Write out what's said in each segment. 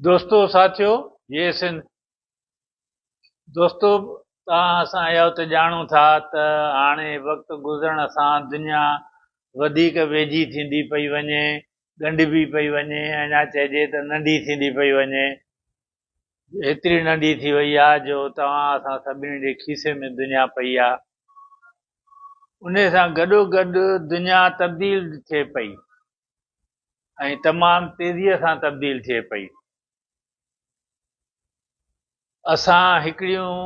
دوستو ساٿيو جي سنڌ دوستو توهان اسان اهو ته ڄاڻون ٿا ته هاڻي وقت گذرڻ سان دنيا وڌيڪ ويجهي ٿيندي پئي وڃي، ڳنڍبي پئي وڃي، اڃا چئجي ته ننڍي ٿيندي پئي وڃي. ايتري ننڍي ٿي وئي آ جو توهان اسان سڀني جي کيسي ۾ دنيا پئي آ. انهي سان گڏوگڏ دنيا تبديل ٿئي پئي ۽ تمام تيزيء سان تبديل ٿئي پئي. اسان هڪڙيون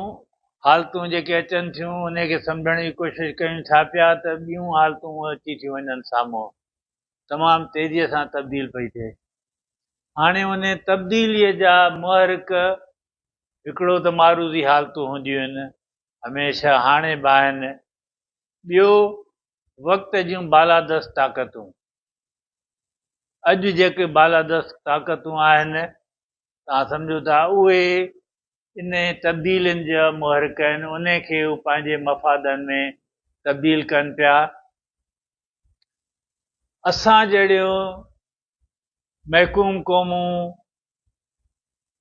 حالتون جيڪي اچن ٿيون انهي کي سمجهڻ جي ڪوشش ڪيون ٿا پيا ته ٻيون حالتون اچي ٿيون وڃن سامهون. تمام تيزيء سان تبديل پئي ٿئي. هاڻي انهي تبديليء جا محرڪ هڪڙو ته معروضي حالتون هونديون آهن، هميشه هاڻي به آهن، ٻيو وقت جون بالادست طاقتون. اڄ جيڪي بالادست طاقتون آهن، توهان سمجهو ٿا اهي انهي تبديلين جا محرڪ آهن، انهي کي هو پنهنجي مفادن ۾ تبديل ڪن پيا. اسان جهڙيون محڪوم قومون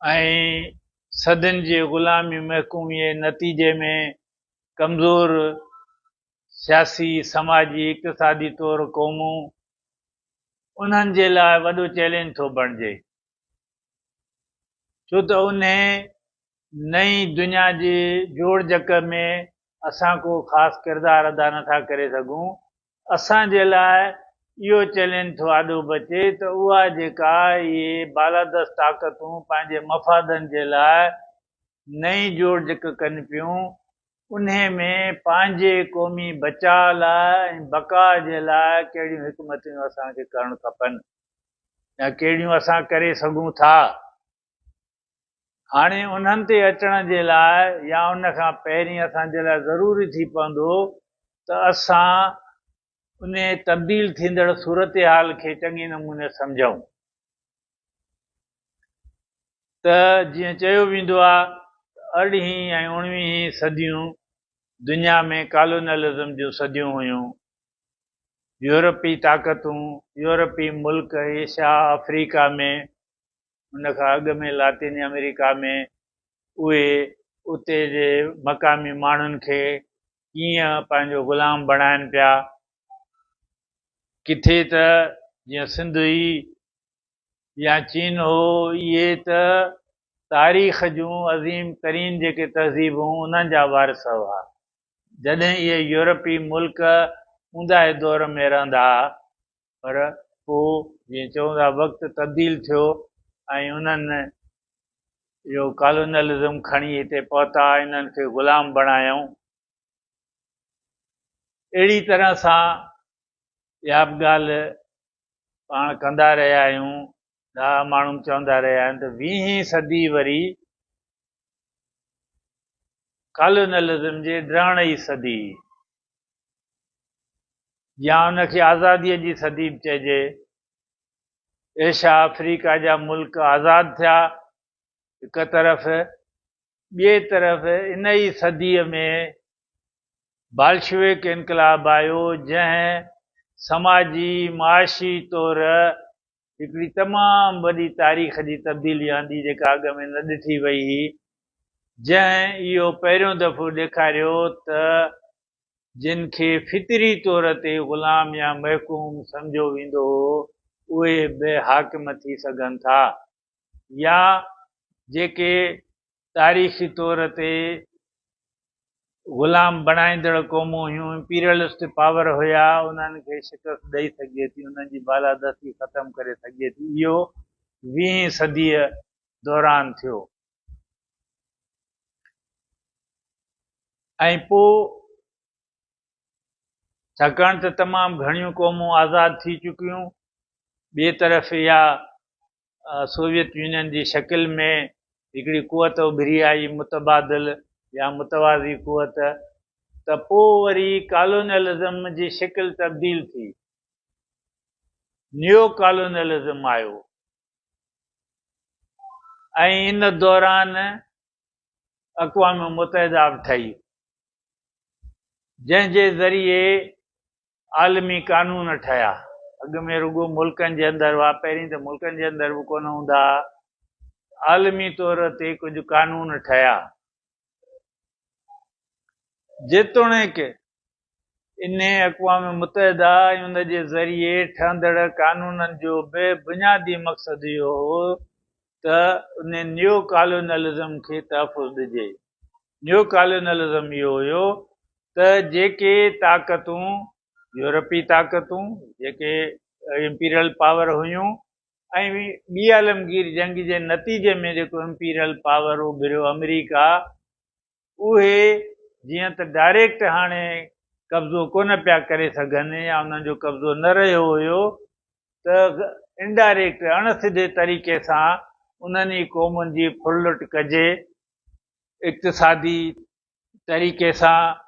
۽ صدين جي غلامي محڪومي جي نتيجي ۾ ڪمزور سياسي، سماجي، اقتصادي طور قومون انهن جي لاء وڏو چئلينج ٿو بڻجي ڇو ته انهي نئين دنيا جي جوڙجڪ ۾ اسان ڪو خاص ڪردار ادا نٿا ڪري سگهون. اسان جي لاء اهو چئلينج ٿو آڏو بچي ته اها جيڪا اهي بالادست طاقتون پنهنجي مفادن جي لاء نئين جوڙجڪ ڪن پيون انهي ۾ پنهنجي قومي بچاء لاء ۽ بقاء جي لاء ڪهڙيون حڪمتون اسان کي ڪرڻ کپن يا ڪهڙيون اسان ڪري سگهون ٿا. هاڻي انهن تي اچڻ جي لاء يا ان کان پهرين اسان جي لاء ضروري ٿي پوندو ته اسان انهي تبديل ٿيندڙ صورتحال کي چڱي نموني سمجهون ته جيئن چيو ويندو آهي ته ارڙهين ۽ اڻويهين صديون دنيا ۾ ڪالونيلزم جون صديون هيون. يورپي طاقتون، يورپي ملڪ ايشيا، آفريڪا ۾ ان کان اڳ ۾ لاطيني آمريڪا ۾ اهي اتي جي مقامي ماڻهن کي ڪيئن پنهنجو غلام بڻائن پيا. ڪٿي ته جيئن سنڌ هئي يا چين هو، اهي ته تاريخ جون عظيم ترين جيڪي تهذيبون انهن جا وارث هئا. جڏهن اهي يورپي ملڪ اونداهي دور ۾ رهندا ها، پر پوء جيئن چئون ٿا وقت تبديل ٿيو ۽ انهن اهو ڪالونيلزم کڻي هتي پهتا، انهن کي غلام بڻايائون. اهڙي طرح سان اها به ڳالهه پاڻ ڪندا رهيا آهيون، ڏاها ماڻهو به چوندا رهيا آهن ته ويهين صدي وري ڪالونيلزم جي ڊهڻ جي صدي هئي. يا ان کي آزاديء جي صدي به چئجي. ايشيا آفريڪا جا ملڪ آزاد ٿيا هڪ طرف، ٻئي طرف ان ئي صديء ۾ بالشويڪ انقلاب آيو جنهن سماجي معاشي طور هڪڙي تمام وڏي تاريخ جي تبديلي آندي جيڪا اڳ ۾ نه ڏٺي وئي هئي جنهن اهو پهريون دفعو ڏيکاريو ته جن کي فطري طور تي غلام يا محڪوم سمجهيو ويندو هو، اهي به حاڪم ٿي سگهن ٿا يا جيڪي تاريخي طور تي غلام بڻائيندڙ قومون هيون، امپيريلسٽ پاور هيا، انهن کي شڪست ڏئي سگهجي ٿي، انهن جي بالادستي ختم ڪري سگهجي ٿي. اهو ويهين صديء دوران ٿيو. ۽ پوء ڇاڪاڻ ته تمام گهڻيون قومون آزاد ٿي چڪيون، ٻئي طرف اها سوويت يونين جي شڪل ۾ هڪڙي قوت اڀري آئي، متبادل يا متوازي قوت، ته پوء وري ڪالونيلزم جي شڪل تبديل ٿي، نيو ڪالونيلزم آيو ۽ ان دوران اقوام متحده به ٺهي، جنهن جي ذريعي عالمي قانون ٺهيا. اڳ ۾ رڳو ملڪن جي اندر هئا، پهرين ته ملڪن جي اندر به ڪونه هوندا هئا. عالمي طور تي ڪجهه قانون ٺهيا. جيتوڻيڪ انهي اقوام متحده ۽ ان جي ذريعي ٺهندڙ قانونن جو به بنيادي مقصد اهو هو ته انهي نيو ڪالونيلزم کي تحفظ ڏجي. نيو ڪالونيلزم اهو هيو ته جيڪي طاقتون، يورپي طاقتون جيڪي امپيريل پاور هيون ۽ ٻي عالمگير جنگ جي نتيجي ۾ جيڪو امپيريل پاور اڀريو آمريڪا، اهي جيئن ته ڊائريڪٽ هاڻي قبضو ڪونه پيا ڪري سگهن يا انهن جو قبضو نه رهيو هيو ته انڊائريڪٽ، اڻ سڌي طريقي سان انهن ئي قومن جي ڦرلٽ ڪجي، اقتصادي طريقي سان،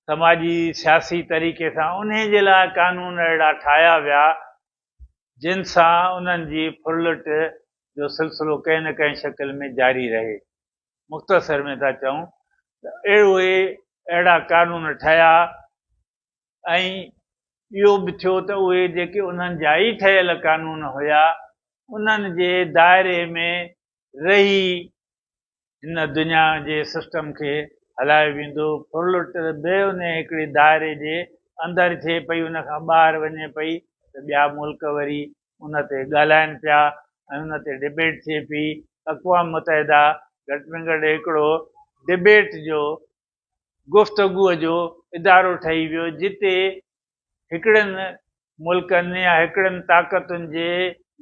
سماجي سياسي طريقي سان، انهي جي لاء قانون اهڙا ٺاهيا ويا جن سان انهن جي ڦرلٽ جو سلسلو ڪنهن نه ڪنهن شڪل ۾ جاري رهي. مختصر ۾ ٿا چئون ته اهي اهڙا قانون ٺهيا ۽ اهو به ٿيو ته اهي جيڪي انهن جا ئي ٺهيل قانون هيا انهن جي دائري ۾ رهي هن دنيا جي سسٽم کي هلايو ويندو. ڦرلٽ به انهي هڪڙي دائري جي اندر ٿئي پئي، ان کان ٻاهر وڃي پئي ته ٻيا ملڪ وري ان تي ڳالهائن پيا ۽ ان تي ڊبيٽ ٿئي پئي. اقوام متحده گهٽ ۾ گهٽ هڪڙو ڊبيٽ جو، گفتگوء جو ادارو ٺهي ويو، جتي هڪڙن ملڪن يا هڪڙن طاقتن جي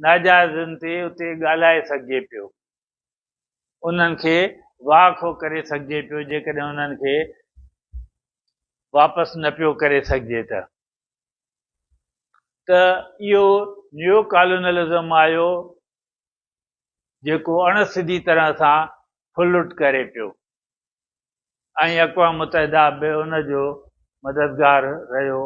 ناجائزين تي اتي ڳالهائي سگهجي پيو. انهن کي واکو ڪري سگهجي پيو، جيڪڏهن انهن کي واپس نه پيو ڪري سگهجي ته. ته اهو نيو ڪالونيلزم آيو جيڪو اڻ سڌي طرح سان ڦرلٽ ڪري پيو ۽ اقوام متحده به ان جو مددگار رهيو.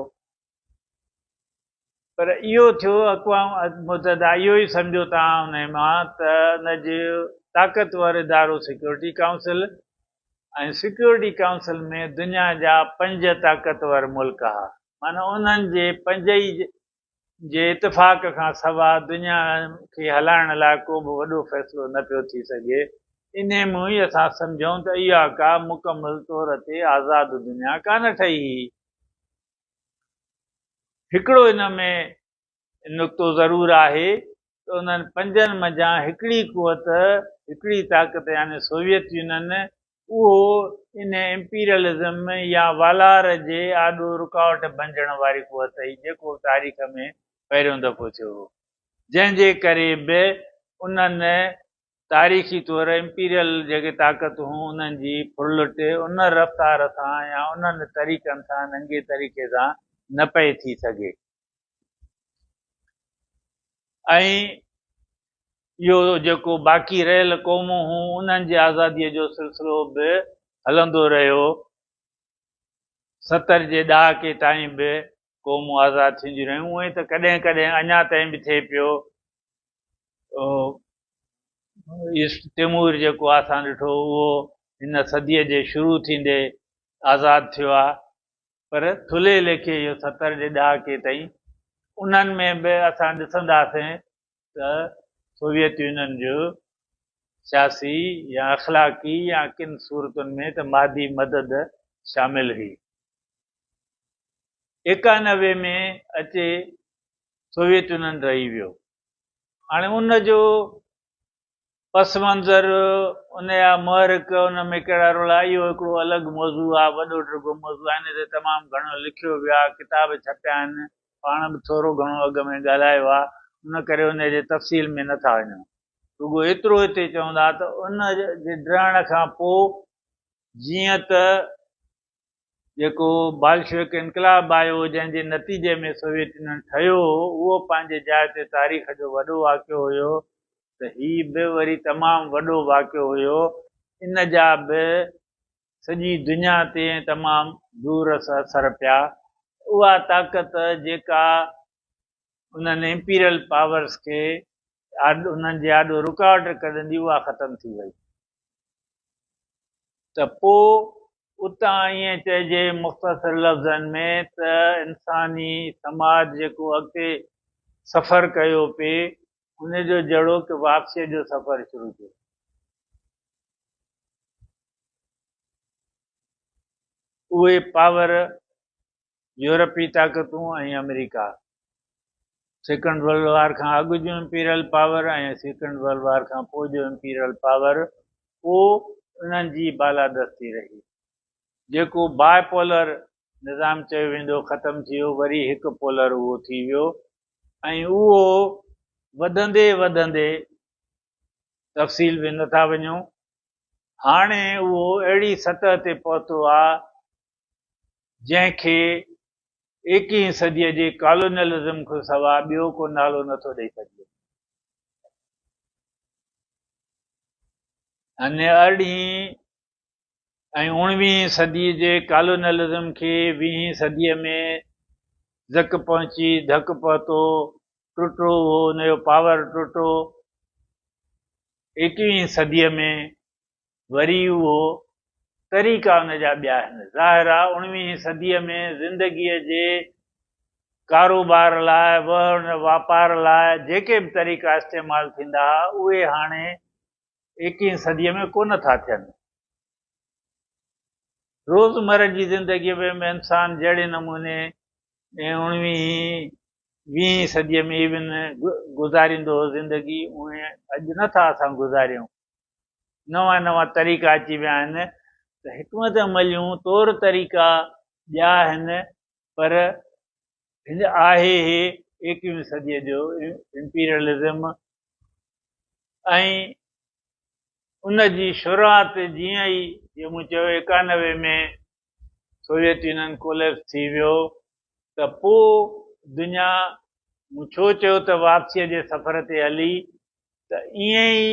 پر اهو ٿيو اقوام متحده اهو ئي سمجهو توهان انهي مان ته ان جي طاقتور ادارو سيڪيورٽي ڪائونسل ۽ سيڪيورٽي ڪائونسل ۾ دنيا جا پنج طاقتور ملڪ ها، معنيٰ انهن جي پنج ئي جي اتفاق کان سوا دنيا کي هلائڻ لاء ڪو به وڏو فيصلو نه پيو ٿي سگهي. انهي مون ئي اسان سمجهون ته اها ڪا مڪمل طور تي آزاد دنيا ڪانه ٺهي هئي. هڪڙو ان ۾ نقطو ضرور آهي ته انهن پنجن منجهان هڪڙي قوت، هڪڙي طاقت يعني سوويت يونين اهو ان امپيريلزم يا والار جي آڏو رڪاوٽ بنجڻ واري قوت هئي، جيڪو تاريخ ۾ پهريون دفعو ٿيو هو، جنهن جي ڪري به انهن تاريخي طور امپيريل جيڪي طاقتون هيون انهن جي ڦرلٽ ان رفتار سان يا انهن طريقن سان ننگي طريقي سان نه پئي ٿي سگهي ۽ اهو جيڪو باقي رهيل قومون هيون انهن جي آزاديء جو سلسلو به هلندو رهيو. 70 جي ڏهاڪي تائين به قومون آزاد ٿينديون رهيون، اونئين ته ڪڏهن ڪڏهن اڃا تائين به ٿئي پيو. ايسٽ تيمور جيڪو اسان ڏٺو اهو هن صديء جي شروع ٿيندي آزاد ٿيو آهي، پر ٿلهي ليکي اهو 70 جي ڏهاڪي تائين انهن ۾ به اسان ڏسنداسين ته سوويت يونين جو سياسي يا اخلاقي يا ڪن صورتن ۾ ته مادي مدد شامل هئي. 91 ۾ اچي سوويت يونين رهي ويو. هاڻي ان جو پس منظر، ان جا محرڪ، ان ۾ ڪهڙا رول آهي، اهو هڪڙو الڳ موضوع آهي، وڏو ڊگهو موضوع آهي، ان تي تمام گهڻو لکيو ويو آهي، ڪتاب ڇپيا آهن، پاڻ به ٿورو گهڻو اڳ ۾ ڳالهايو آهي، ان ڪري ان جي تفصيل ۾ نه ٿا وڃون. رڳو ايترو هتي چوندا ته ان جي ڊهڻ کان پوء جيئن ته جيڪو بالشويڪ انقلاب آيو هو، جنهن جي نتيجي ۾ سوويت يونين ٺهيو هو، اهو پنهنجي جاء تي تاريخ جو وڏو واقعو هيو ته هي به وري تمام وڏو واقعو هيو. ان جا به سڄي دنيا تي تمام دور رس اثر پيا. اها طاقت جيڪا انهن امپيريل پاورز کي انهن جي آڏو رڪاوٽ ڪڍندي، اها ختم ٿي وئي. ته پوء اتان ائين چئجي مختصر لفظن ۾ ته انساني سماج جيڪو اڳتي سفر ڪيو پئي ان جو جهڙوڪ واپسيء جو سفر شروع ٿيو. اهي پاور يورپي طاقتون ۽ آمريڪا، سيڪنڊ ورلڊ وار کان اڳ جو imperial power ۽ second world war کان پوء جو امپيريل پاور، پوء انهن جي بالادستي رهي. جيڪو باء پولر نظام چيو ويندو ختم ٿي ويو، وري هڪ پولر اهو ٿي ويو ۽ اهو وڌندي وڌندي تفصيل ۾ نٿا وڃون، هاڻي اهو اهڙي سطح تي پهتو آ جنهن کي ايڪيهين صديء جي ڪالونيلزم کان سوا ٻيو ڪو نالو نٿو ڏئي سگهجي. هن ارڙهين ۽ اوڻويهين صديء جي ڪالونيلزم کي ويهين صديء ۾ ڌڪ پهچي، ڌڪ پهتو، ٽٽو اهو ان جو پاور ٽٽو. ايڪويهين صديء ۾ وري اهو طريقا ان جا ٻيا آهن. ظاهر آ اڻويهين صديء ۾ زندگيء جي ڪاروبار لاء، وهن واپار لاء جيڪي به طريقا استعمال ٿيندا ها، اهي هاڻي ايڪويهين صديء ۾ ڪونه ٿا ٿين. روزمره جي زندگيء ۾ به انسان جهڙي نموني اڻويهين، ويهين صديء ۾ ايون گذاريندو هو زندگي، اونئين اڄ نه ٿا اسان گذاريون. نوان نوان طريقا اچي ويا آهن ته حڪمت عمليون، طور طريقا ٻيا آهن، پر هن آهي هي ايڪويهين صديء جو امپيريلزم ۽ ان جي شروعات جيئن ئي جيئن مون چيو 91 ۾ سوويت يونين ڪوليپس ٿي ويو ته پوء دنيا مون ڇو چيو ته واپسيء جي سفر تي هلي ته ائين ئي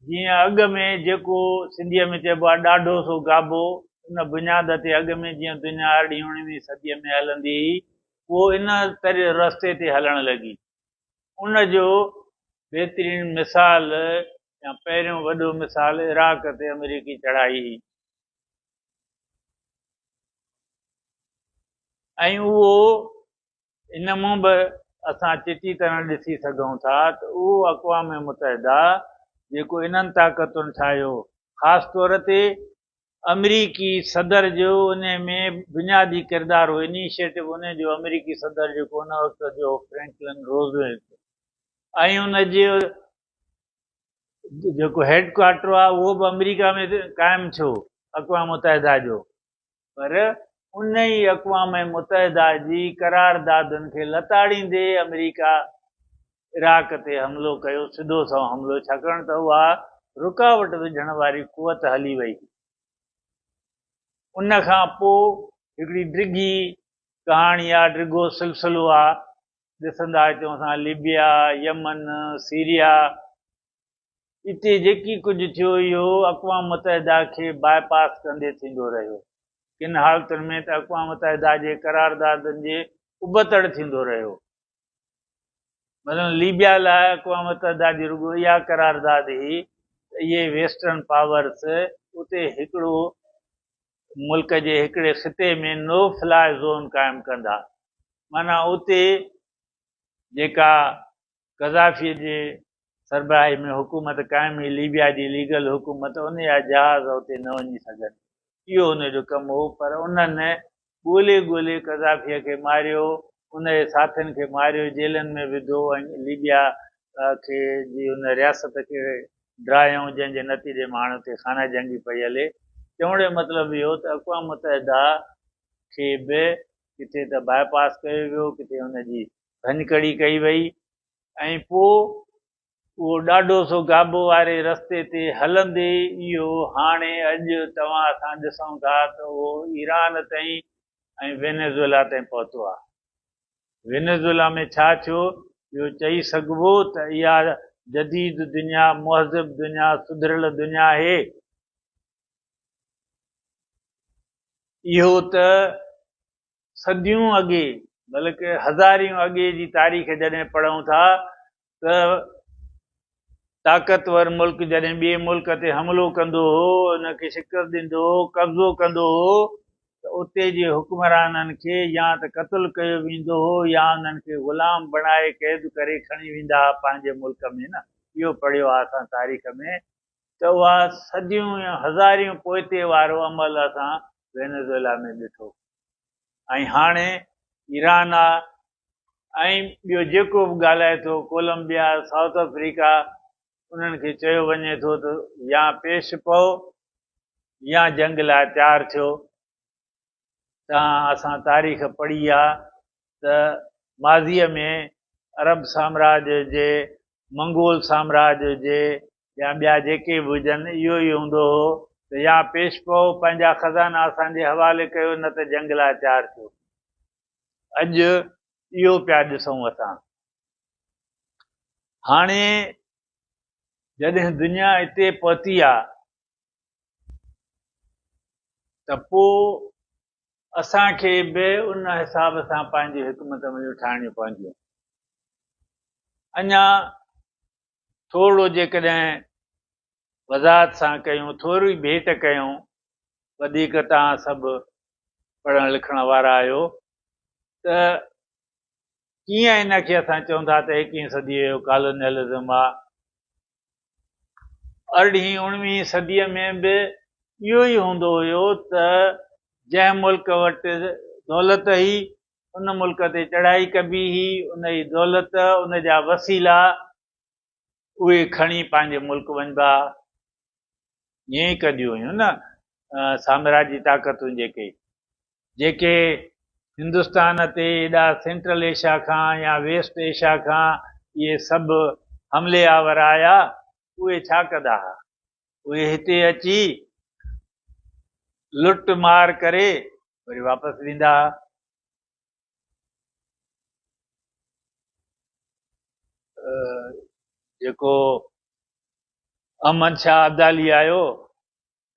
جيئن اڳ ۾ جيڪو سنڌيء ۾ چئبو آهي ڏاڍو سو گابو، ان بنياد تي اڳ ۾ جيئن دنيا ارڙهين اڻويهين صديء ۾ هلندي هئي، اهو ان رستي تي هلڻ لڳي. ان جو بهترين مثال يا پهريون وڏو مثال عراق تي آمريڪي چڙهائي هئي. ۽ اهو ان مان به اسان چٽي طرح ڏسي سگهون ٿا ته اهو اقوام متحده جيڪو انهن طاقتن ٺاهيو، خاص طور تي آمريڪي صدر جو ان ۾ بنيادي ڪردار هو، انيشيٽو ان جو آمريڪي صدر جيڪو ان وقت جو هو فرينڪلن روزويلٽ ۽ ان جو جيڪو هيڊ ڪوارٽر آهي اهو به آمريڪا ۾ قائم ٿيو اقوام متحده جو. پر ان ئي اقوام متحده جي قراردادن کي لتاڙيندي آمريڪا عراق تي حملو ڪيو، سڌو سنئون حملو، ڇاڪاڻ ته اها رڪاوٽ وجهڻ واري قوت هلي وئي. ان کان پوء هڪڙي ڊگهي ڪهاڻي آ، ڊگهو سلسلو آ، ڏسندا اچون اسان ليبيا، يمن، سيريا، اتي جيڪي ڪجهه ٿيو اهو اقوام متحده کي باء پاس ڪندي ٿيندو رهيو. ڪن حالتن ۾ ته اقوام متحده جي قراردادن جي ابتڙ ٿيندو رهيو. مثلاً ليبيا لاء اقوام متحده جي رڳو اها قرارداد هئي ته اهي ويسٽرن پاورس اتي هڪڙو ملڪ جي هڪڙي خطي ۾ نو فلاء زون قائم ڪندا، معنيٰ اتي جيڪا قذافيء جي سربراهي ۾ حڪومت قائم هئي، ليبيا جي ليگل حڪومت، ان جا جهاز اتي نه وڃي سگهن، اهو ان جو ڪم هو، پر انهن ڳولي ڳولي قذافيء کي ماريو، ان جي ساٿين کي ماريو، جيلن ۾ وڌو ۽ ليبيا کي جي ان رياست کي ڊاهيائون، جنهن جي نتيجي ۾ هاڻ اتي خانه جنگي پئي هلي. چوڻ جو مطلب اهو ته اقوام متحده کي به ڪٿي ته باء پاس ڪيو ويو، ڪٿي ان جي ڀڃڪڙي ڪئي وئي ۽ پوء اهو ڏاڍو سو گابو واري رستي تي هلندي اهو هاڻي اڄ توهان اسان ڏسون ٿا ته اهو ايران تائين ۽ وينيزويلا تائين پهتو آهي. وينيزويلا ۾ ڇا ٿيو اهو چئي سگهبو ته اها جديد دنيا، مهذب دنيا، سڌريل دنيا آهي؟ اهو ته صديون اڳي بلڪ هزاريون اڳي جي تاريخ جڏهن پڙهون ٿا ته طاقتور ملڪ جڏهن ٻئي ملڪ تي حملو ڪندو هو، ان کي شڪست ڏيندو هو، قبضو ڪندو هو ته اتي جي حڪمرانن کي يا ته قتل ڪيو ويندو هو يا انهن کي غلام بڻائي قيد ڪري کڻي ويندا ها پنهنجي ملڪ ۾ نه اهو پڙهيو آهي اسان تاريخ ۾ ته اها صديون يا هزاريون پوئتي وارو عمل اسان وينزويلا ۾ ڏٺو ۽ هاڻي ايران آ ۽ ٻيو جيڪو به ڳالهائي ٿو ڪولمبيا، سائوٿ آفريڪا انهن کي چيو وڃي ٿو ته يا پيش پئو يا جنگ لاء تيار ٿيو. تان اسان تاريخ پڙهي آ ته ماضيء ۾ عرب سامراج هجي، منگول سامراج هجي يا ٻيا جيڪي به هجن اهو ئي هوندو هو ته يا پيش پئو پنهنجا خزانا اسان جي حوالي ڪيو نه ته جنگ لاء تيار ٿيو. اڄ اهو پيا ڏسون اسان. هاڻي جڏهن دنيا اتي پهتي آ ته پوء اسان کي به ان حساب سان پنهنجون حڪمت عمليون ٺاهڻيون پونديون. اڃا ٿورڙو جيڪڏهن وضاحت سان ڪيون، ٿوري ڀيٽ ڪيون، وڌيڪ توهان سڀ پڙهڻ لکڻ وارا آهيو ته ڪيئن ان کي اسان چئون ٿا ته ايڪويهين صديء جو ڪالونيلزم آ. ارڙهين اڻويهين صديء ۾ به اهو ئي هوندو هيو ته جنهن ملڪ وٽ دولت هئي ان ملڪ تي چڙهائي ڪبي هئي، ان جي دولت، ان جا وسيلا اهي کڻي پنهنجي ملڪ وڃبا ها. ائين ئي ڪنديون هيون نه سامراجي طاقتون جيڪي جيڪي هندستان تي ايڏا سينٽرل ايشيا کان يا ويسٽ ايشيا کان اهي سڀ حملي آور آيا اهي ڇا ڪندا ها؟ اهي هتي اچي لٽ مار ڪري وري واپس ويندا ها. جيڪو احمد شاهه ابدالي آيو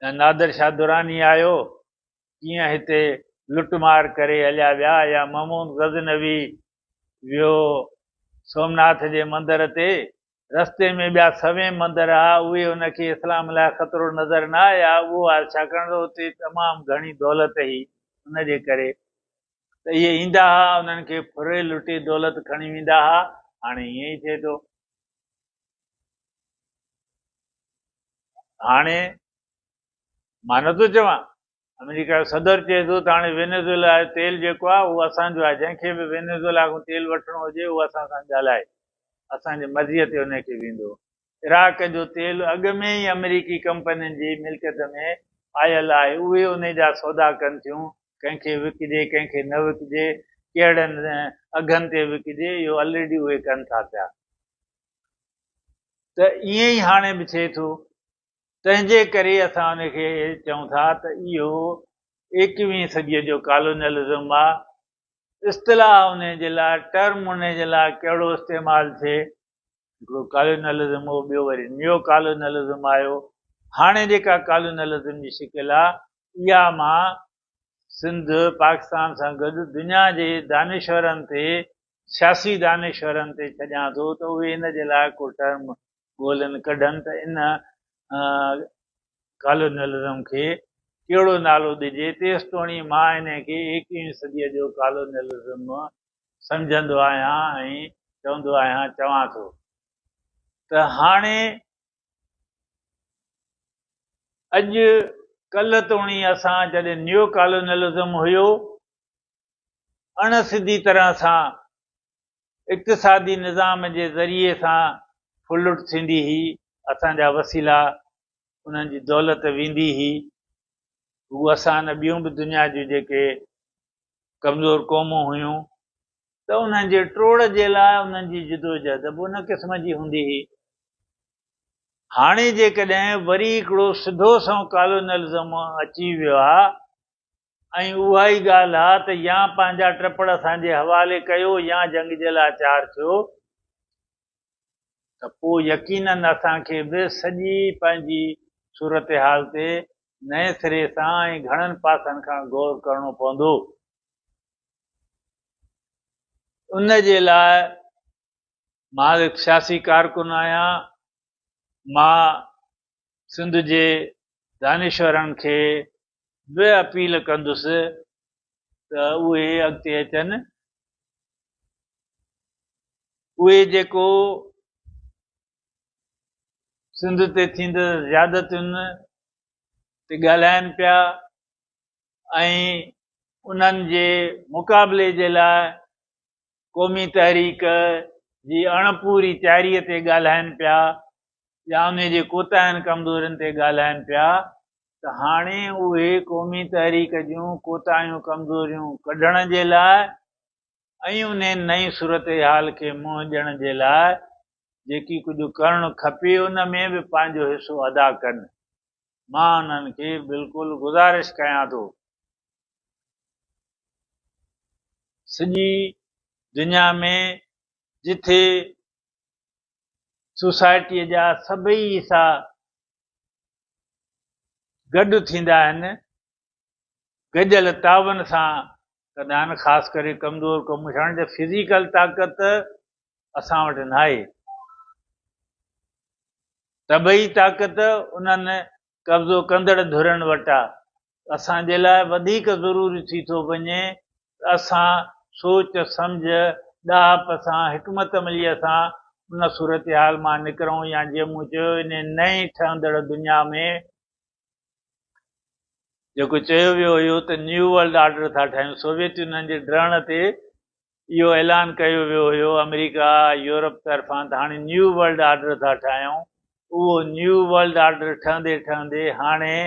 يا نادر شاهه دراني آيو، ڪيئن هتي لٽ مار ڪري هليا ويا يا محمود غزنوي ويو سومناٿ جي مندر تي، رستي ۾ ٻيا سوين مندر ها، اهي هن کي اسلام لاء خطرو نظر نه آيا، اهو آ ڇاڪاڻ ته اتي تمام گهڻي دولت هئي، ان جي ڪري ته اهي ايندا ها، انهن کي ڦري لٽي دولت کڻي ويندا ها، هاڻي ائين ئي ٿئي ٿو. هاڻي مان نٿو چوان، آمريڪا جو صدر چئي ٿو ته هاڻي وينيزويلا جو تيل جيڪو آهي اهو اسان جو آهي، جنهن کي به وينيزويلا کان تيل وٺڻو هجي اهو اسان سان ڳالهائي، اسان جي مرضيء تي ان کي ويندو. عراق جو تيل اڳ ۾ ئي آمريڪي ڪمپنين جي ملڪيت ۾ آيل آهي، اهي ان جا سودا ڪن ٿيون، ڪنهن کي وڪجي ڪنهن کي نه وڪجي، ڪهڙن اگهن تي وڪجي، اهو الريڊي اهي ڪن ٿا پيا. ته ائين ئي هاڻي به ٿئي ٿو. تنهن جي ڪري اسان ان کي چئون ٿا ته اهو ايڪويهين صديء جو ڪالونيلزم آ. اصطلاح ان جي لاء، ٽرم ان جي لاء ڪهڙو استعمال ٿئي، هڪڙو ڪالونيلزم هو، ٻيو وري نيو ڪالونيلزم آيو. هاڻي جيڪا ڪالونيلزم جي شڪل آ، اها مان سنڌ، پاڪستان سان گڏ دنيا جي دانشورن تي، سياسي دانشورن تي ڇڏيان ٿو ته اهي ان جي لاء ڪو ٽرم ڳولن ڪڍن ته ان ڪالونيلزم کي ڪهڙو نالو ڏجي، تيستوڻي مان انهي کي ايڪويهين صديء جو ڪالونيلزم سمجهندو آهيان ۽ چوندو آهيان، چوان ٿو ته هاڻي اڄ ڪلهه توڻي اسان جڏهن نيو ڪالونيلزم هيو، اڻ سڌي طرح سان اقتصادي نظام جي ذريعي سان ڦرلٽ ٿيندي هئي، اسان جا وسيلا، انهن جي دولت ويندي هئي، رڳو اسان نه ٻيون به دنيا جون جيڪي ڪمزور قومون هيون ته انهن جي ٽوڙ جي لاء انهن جي جدوجهد به ان قسم جي هوندي هئي. هاڻي جيڪڏهن وري هڪڙو سڌو سنئون ڪالونيلزم اچي ويو آ ۽ اها ئي ڳالهه آ ته يا پنهنجا ٽپڙ اسان جي حوالي ڪيو يا جنگ جي لاء تيار ٿيو ته پوء يقينن اسان کي به سڄي پنهنجي صورتحال تي نئين سري سان ۽ گهڻن پاسن کان غور ڪرڻو پوندو. ان جي لاء مان هڪ سياسي ڪارڪن آهيان، مان سنڌ جي دانشورن کي به اپيل ڪندس ته اهي اڳتي اچن، اهي جيڪو سنڌ تي ٿيندڙ زيادتين تي ڳالهائن پيا ۽ انهن جي مقابلي جي لاء قومي تحريڪ جي اڻپوري تياريء تي ڳالهائين پيا يا انهي جي ڪوتاهين ڪمزورين تي ڳالهائين پيا ته هاڻي اهي قومي تحريڪ جون ڪوتاهيون ڪمزوريون ڪڍڻ جي لاء ۽ انهي نئين صورتحال کي منهن ڏيڻ جي لاء جيڪي ڪجهه ڪرڻ کپي ان ۾ به پنهنجو حصو ادا ڪن. مان انهن کي بلڪل گذارش ڪيان ٿو. سڄي دنيا ۾ جٿي سوسائٽيء جا سڀئي حصا گڏ ٿيندا آهن، گڏيل تعاون سان ڪندا آهن، خاص ڪري ڪمزور قومون، ڇاڪاڻ ته فزيڪل طاقت اسان وٽ ناهي، طبعي طاقت انهن قبضو ڪندڙ ڌرين وٽ آ. اسان جي لاء وڌيڪ ضروري ٿي ٿو وڃي ته اسان سوچ، سمجهه، ڏاهپ سان، حڪمت عمليء سان ان صورتحال مان نڪرون يا جيئن مون چيو انهي نئين ٺهندڙ دنيا ۾ جيڪو چيو ويو هيو ته نيو ورلڊ آرڊر ٿا ٺاهيون، سوويت يونين جي ڊهڻ تي اهو اعلان ڪيو ويو هيو آمريڪا يورپ طرفان ته هاڻي نيو ورلڊ آرڊر ٿا ٺاهيون، اهو نيو ورلڊ آرڊر ٺهندي ٺهندي هاڻي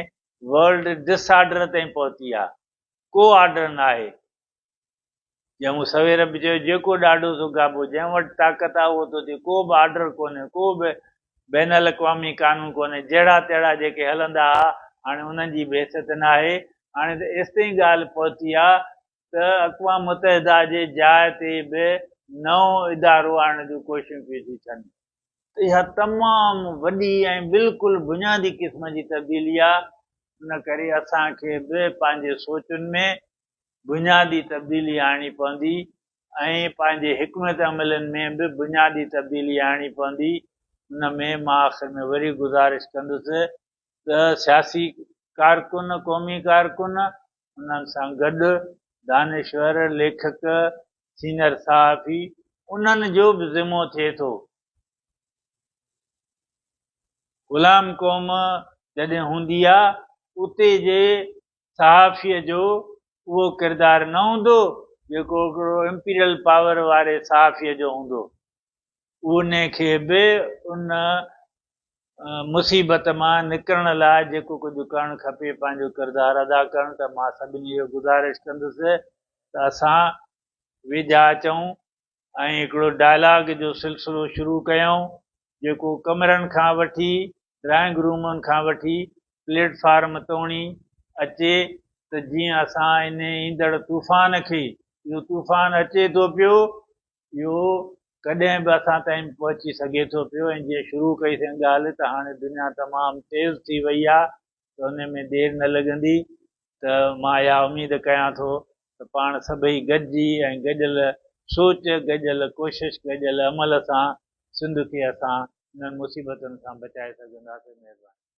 ورلڊ ڊس آرڊر تائين پهتي آ، ڪو آرڊر ناهي. جيئن مون سوير به چيو جيڪو ڏاڍو سو گابو، جنهن وٽ طاقت آ اهو ٿو ٿئي، ڪو به آرڊر ڪونهي، ڪو به بين الاقوامي قانون ڪونهي، جهڙا تهڙا جيڪي هلندا ها هاڻي انهن جي به حيثيت ناهي، هاڻي ته ايستائين ڳالهه پهتي آ ته اقوام متحده جي جاء تي به نئون ادارو آڻڻ جون ڪوششون پيون ٿي ٿين ته اها تمام وڏي ۽ بلڪل بنيادي قسم جي تبديلي آهي، ان ڪري اسان کي به پنهنجي سوچن ۾ بنيادي تبديلي آڻڻي پوندي ۽ پنهنجي حڪمت عملين ۾ به بنيادي تبديلي آڻڻي پوندي. ان ۾ مان آخر ۾ وري گذارش ڪندس ته سياسي ڪارڪن، قومي ڪارڪن، انهن سان گڏ دانشور، ليکڪ، سينئر صحافي، انهن جو به ذمو ٿئي ٿو. غلام قوم جڏهن هوندي آ، اتي جي صحافيء جو اهو ڪردار نه هوندو، جيڪو هڪڙو امپيريل پاور واري صحافيء جو هوندو. انهي کي به ان مصيبت مان نڪرڻ لاء جيڪو ڪجهه ڪرڻ کپي پنهنجو ڪردار ادا ڪرڻ ته مان سڀني کي گذارش ڪندس ته اسان ويجها اچون ۽ هڪڙو ڊائلاگ جو سلسلو شروع ڪيون جيڪو ڪمرن کان وٺي ڊرائنگ رومن کان وٺي پليٽ فارم توڻي اچي ته جيئن اسان انهي ايندڙ طوفان کي اهو طوفان اچي ٿو پيو اهو ڪڏهن به اسان تائين پهچي سگهي ٿو پيو ۽ جيئن شروع ڪئي سين ڳالهه ته هاڻي دنيا تمام تيز ٿي وئي آهي ته ان ۾ دير نه لڳندي ته مان اها اميد ڪيان ٿو ته پاڻ سڀئي گڏجي ۽ گڏيل سوچ، گڏيل ڪوشش، گڏيل عمل سان سنڌ کي اسان انهن مصيبتن کان بچائي سگهنداسين. مهرباني.